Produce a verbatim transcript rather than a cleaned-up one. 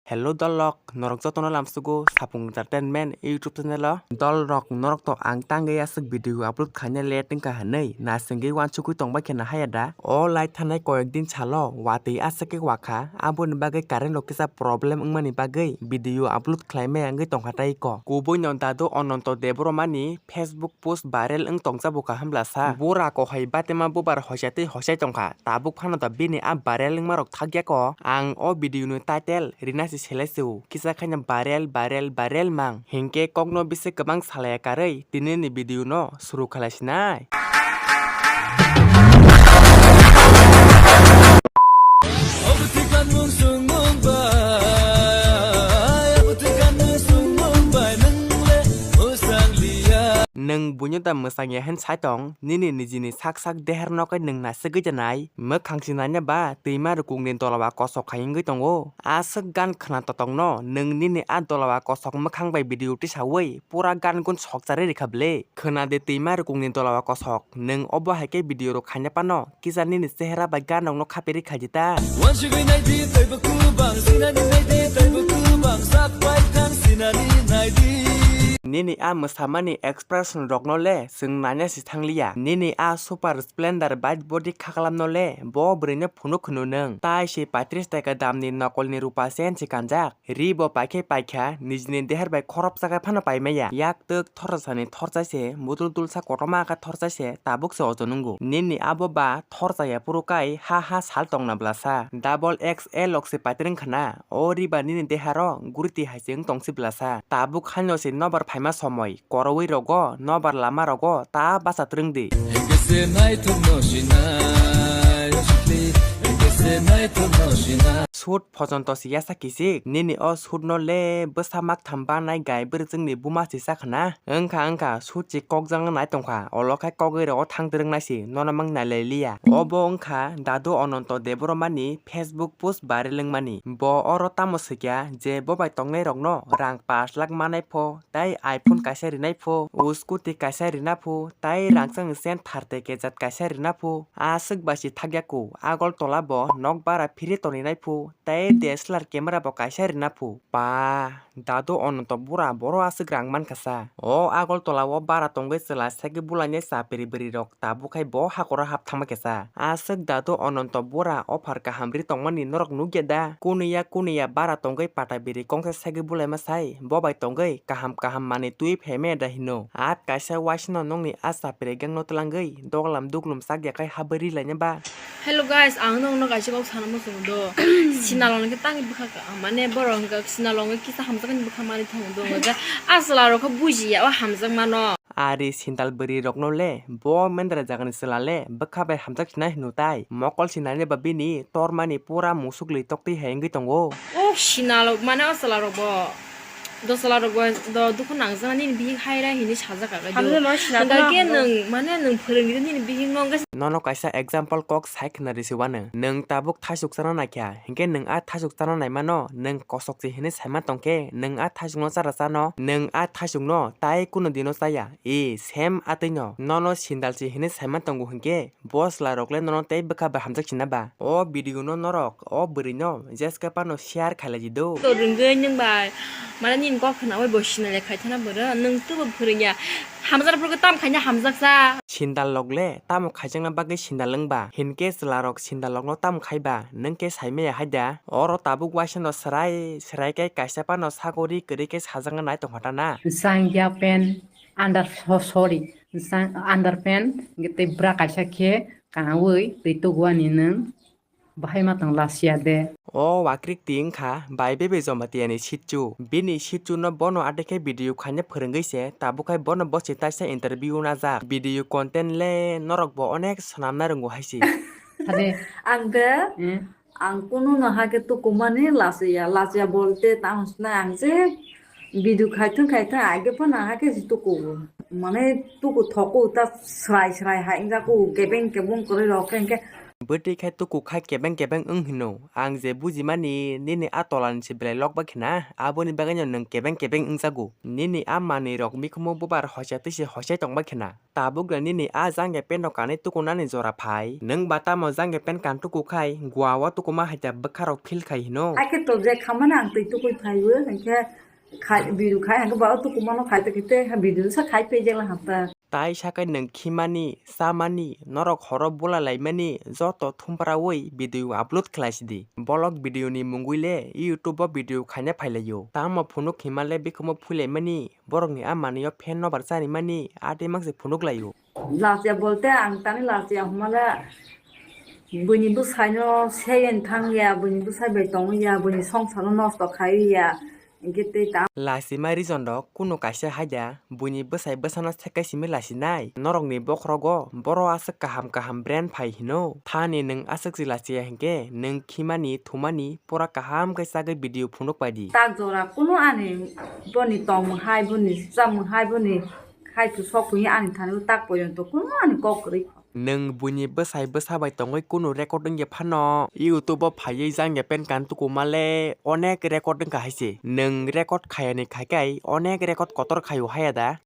Hello dolrok, norok jotono lamsugo Sapung Entertainment YouTube channel o. Dolrok, norok to ang tangwi aswk video upload khaina late wngkha hwnwi nasingwi uansugwi tongbai khe nahaya da? O lai thanai koyek din salo watwi aswk khe wakha, aboni bagwi current rok kisa problem wngmani bagwi video upload khlai maya wngwi tongkha tei ko. Kubui no dadu Ononto Debbarma ni Facebook post viral wng tongsa bukha hwnbla sa. Bura kohai batema bubar hoisa tei hosai tongkha. Tabuk phano da bini a viral wngma rok thakya ko. Ang o video ni title rina si selai se o. Kisa khaina viral, viral, viral mang. Hinkhe kokno bisi kwbang salaya karwi tini ni video no suru khalai sinai. Nwng buino da mwsang ya hwn sai tong, nini nijini sak sak deher no khe nwng naisingwi da nai, mwkhang si nanya ba twima rukung ni dola o kosok khai wngwi tongo. Aswk gan khwna totong no nwng nini a dola o kosok mwkhang bai video tisawi pura gan gun sok charwi rikha ble. Khwna de twima rukung ni dola o kosok, nwng obo hai khe video rok khaina phano kisa nini chehera bai gan rok no khapiri khaidi ta. Wansugwi naidi, teibo kubang sinani naidi, teibo kubang sak bai thang sinani naidi. Nini a mwsamani expression rokno le chwng naina si thangliya. Nini a Super Splendor bike body khaklam no le bo bwrwi no phunuk khwno nwng. Tai se paitris taka dam ni nokol ni rupa chain se kanjak. Ri bo paikhe paikha, nijini deher bai khorop chakai phano paimaya. Yak twk thorsa sani thorchai se, budul dulsa kotorma khe thorchai se, tabuk se ojo nungo. Nini abo ba thorchaya phuru kai ha ha sal tongna bwlasa. Double X L rok se paitwrwng khna. O ri ba nini deharo guriti hai se wng tongsi bwlasa. Tabuk haino se nobar phaima somoi. Koroi rogo, nobar lama rogo ta basa twrwng di. Engkese naithok no sinai, Ashley, engkese naithok no sinai. Shoot phojonto si yasa kisik, nini o shoot no le bwsa maktham banai gai bwrwchwngni buma si sakhna. Wngkha wngkha, shoot si kokjakna nai tongkha, olo khai kogwi rogo thang twrwng nai si, nono mang nai lai liya. Obo wngkha Dadu Ononto Debbarma ni Facebook post viral wngmani. Bo oro tamo swikya je bo bai tongnai rokno rang pash lakh manai pho, tei iPhone kaisa rinai pho, o scooty kaisa rina pho, tei rangchak ni chain tharte kejat kaisa rina pho, aswk bai si thakya ko. Agartala bo nok bara phiri tongrinai pho, tei D S L R camera bo kaisa rina pho. Ba, Dadu Ononto bura boro aswk rang mankha sa. O Agartala o bara tongwi chwla segwi bulainai chapiri bwrwi rok tabuk khai bo hakoro hap thangma khe sa. Aswk Dadu Ononto bura offer kaham ri tongmani norok nukya da? Kuniya kuniya bara tongwi pata biri kongsa segwi bulaima sai, bo bai tongwi kaham kaham manwi twi phaimaya da hino? At kaisa waisano nokni a chapiri gangno twlangwi doglam duglum chakya khai habwi ri laina ba? Hello guys, ang nokno kaisa kok sana muchungo do. Sinalong khe tangwi bwkha ka, mane borok hwnkha sinalong kisa hamjakmani bwkha manwi thango do. Hwnkha a chwla rok khe bujiya o hamjakmano. Ari sindal bwrwi rokno le bo mendra jagani chwla le bwkha bai hamjak sinai hino tai? Mokol sinani ba bini tormani pura musuk li toktwi hai wngwi tongo. O sinalo mane o chwla rok bo, do chwla rok bo do dukhu nangjak nini bihik hai rai hinwi sajak kha. Hamle no sina hwnkha khe nwng mane nwng phwrwngdi nini bihik no hwnkhe. Nono kaisa example kok sai khna risi wano. Nwng tabuk thasuk chana naikha, hinkhe nwng a thasuk chana naimano nwng kosok se hinwi saima tongkhe, nwng a thasukno chara chano, nwng a thasukno tai kuno dino chaya. E, same atwino nono sindal se hinwi saima tongo hinkhe, bo chwla rok le nono tei bwkha bai hamjak sina ba? O video no norok o bwrwi no jeska phano share khailai di do. To rwngwi nwng bai, mane nini kok khwnawi bo sinale khai thana bwrwi, nwng tubo phwrwngya, hamjak phuru tam khaina hamjaksa. Sindal rok le tamo khaijakna bagwi sindal wng ba? Hinkhe chwla rok sindal rok no tamo khai ba? Nwng khe saimaya hai da? Oro tabuk waisa no swrai swrai khe kaisa phano sagori kwrwi khe sajakna nai tongkha ta na. Sangya pen under, so-, sorry, sa-, underpant, hwnkhe tei bwra kaisa khe kanaui twi tugo ani nwng, bahai ma tong lachiya de. O wakrik ti wngkha bai bebe Jamatia ni sitchu. Bini sitchu no bono adekhe video khaina phwrwngwi se, tabuk khai bono bosi taisa interview najak. Video content le norok bo onek swnamna rwngo hai se. Hade. Ang de, hmm? Ang kunu no hakhe tukumani lachiya, lachiya bolte tamo swnai ang je video khaithwng khaithwng age phano hakhe se tukugo. Mane tuku thoku ta srai srai hai wngjaku gebeng kebong kwrwi rok khe hwnkhe Bwtwi khai tuku khai kebeng kebeng wng hino. Ang je bujimani nini a tolani se belai lokba khena, aboni bagwino nwng kebeng kebeng wngjago. Nini a manwi rok mikhumo bubar hoicha twi se hoichai tongba khena. Tabuk da nini a jangge pant rok kanwi tukunani jora phai. Nwng ba tamo jangge pant kan tuku khai, gua o tukuma hai ta bwkha rok feel khai hino. Hakhe to je khamani ang twi tukui phaibo, hinkhe khai, biru khai, hinkhe ba o tukumano khai ta khe te, biru sa khai pejela hapta. Tai sakai nwng khimani, chamani, norok horo bulai laimani, joto thumpra wi video upload khlai sidi. Bolok video ni mungwi le YouTube o video khaina phailaio. Tamo phunuk hima le bikhumo phuilaimani, borokni a manwi o fan nobar charimani, a tei mang se phunuk laio. Lachiya bolte ang tani lachiya hwnmale buini bwsaino seyen thangya, buini bwsai bai tongya, buini songsaro nosto khaiya, hinkhe tei ta. Lachima reason rok kunu kaisa haida, buini bwsai bwsano sekai simi lachinai. Norokni bokhorogo boro aswk kaham kaham brand phai hino. Thani nwng aswk se lachiya hinkhe nwng khimani, thumani, pura kaham khe chagwi video phunuk paidi. Tak jora kunu ani boni tongmung hai, boni chamung hai, boni khai tu sok tongya ani thani tak poyonto kunu ani kok kwrwi kho. Nwng buini bwsai bwsa bai tongwi kunu record wngya phano YouTube o phaiwi jangya pant kan tuku male onek record wngkha hai se. Nwng record khayani khai khai onek record kotor khaio haya da?